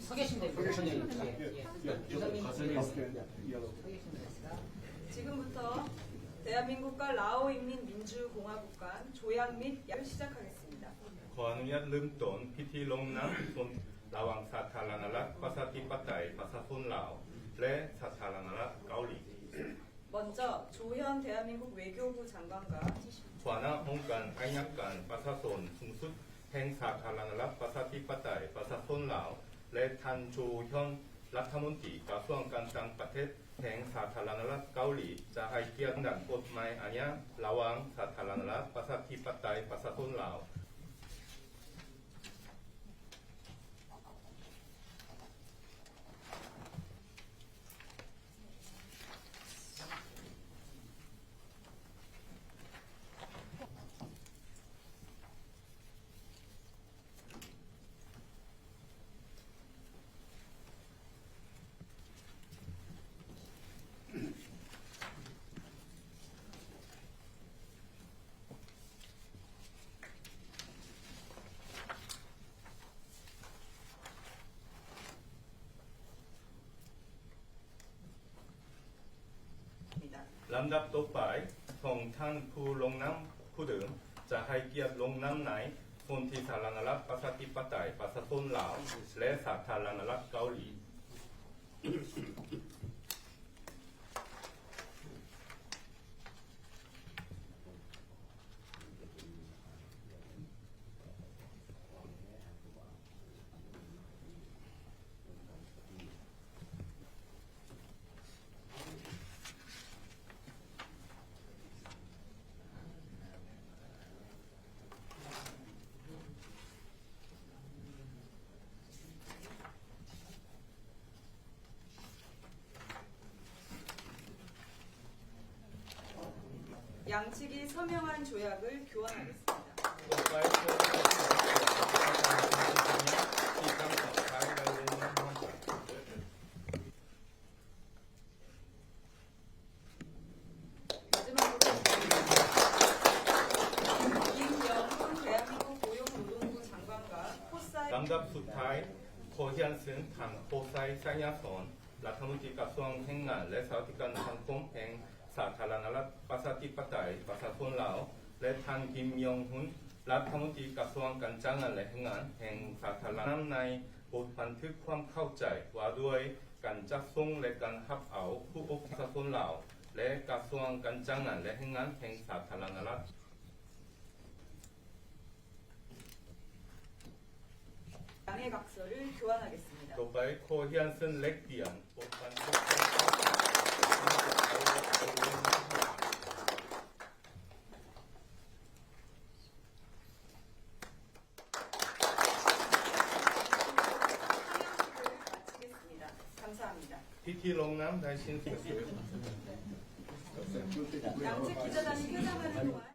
서계시면 됩니다. 서계시면 됩니다. 예, 예. 예, 예. 주상님. 오케이. 예. 서계시면 됩니다. 지금부터 대한민국과 라오인민민주공화국 간 조약 및 야 시작하겠습니다. ຂໍອະນຸຍາດເລີ່ມຕົ້ນພິທີລົງນາມສົນ ລະຫວ່າງສາທາລະນະລັດ ປະຊາທິປະໄຕ ປະຊາຊົນລາວ ແລະ ສາທາລະນະລັດເກົາຫຼີ. 먼저 조현 대한민국 외교부 장관과 ຫົວໜ້າຫ້ອງການໄອຍະການປະຊາຊົນສູງສຸດແຫ່ງສາທາລະນະລັດ ປະຊາທິປະໄຕ ປະຊາຊົນລາວ ແລະ ທ່ານ ໂຈ ຮຽນ ລັດຖະມົນຕີກະຊວງການຕ່າງປະເທດແຫ່ງສາທາລະນະລັດເກົາຫຼີ ຈະໃຫ້ກຽດດັນກົດໝາຍອາຍາລະຫວ່າງສາທາລະນະລັດ ປະຊາທິປະໄຕ ປະຊາຊົນລາວ.ລຳດັບຕໍ່ໄປ ສອງທ່ານຜູ້ລົງນາມຜູ້ເດີມ ຈະໃຫ້ກຽດລົງນາມໃນສົນທິສາທາລະນະລັດ ປະຊາທິປະໄຕ ປະຊາຊົນລາວ ແລະ ສາທາລະນະລັດເກົາຫຼີ. 양측이 서명한 조약을 교환하겠습니다. 마지막으로 김-, 김영훈 대한민국 고용노동부 장관과 코사인 ລຳດັບສຸດທ້າຍ ຂໍຮຽນເຊີນທ່ານ ໂພໄຊ ໄຊຍະສອນ ລັດຖະມົນຕີກະຊວງແຮງງານ ແລະ ສະຫວັດດີການສັງຄົມແຫ່ງສາທາລະນະລັດ ປະຊາທິປະໄຕ ປະຊາຊົນລາວ ແລະ ທ່ານ ກິມ ຢອງຮຸນ ລັດຖະມົນຕີກະຊວງການຈ້າງງານ ແລະ ແຮງງານແຫ່ງສາທາລະນະລັດ ໃນບົດບັນທຶກຄວາມເຂົ້າໃຈວ່າດ້ວຍການຈັດສົ່ງ ແລະ ການຮັບເອົາຜູ້ອົບພະຍົບປະຊາຊົນລາວ ແລະ ກະຊວງການຈ້າງງານ ແລະ ແຮງງານແຫ່ງສາທາລະນະລັດ. 양의 각서를 교환하겠습니다. ຕໍ່ໄປ ຂໍຮຽນເຊີນແລກປ່ຽນບົດບັນທຶກ พิธีลงนามได้สิ้นสุด.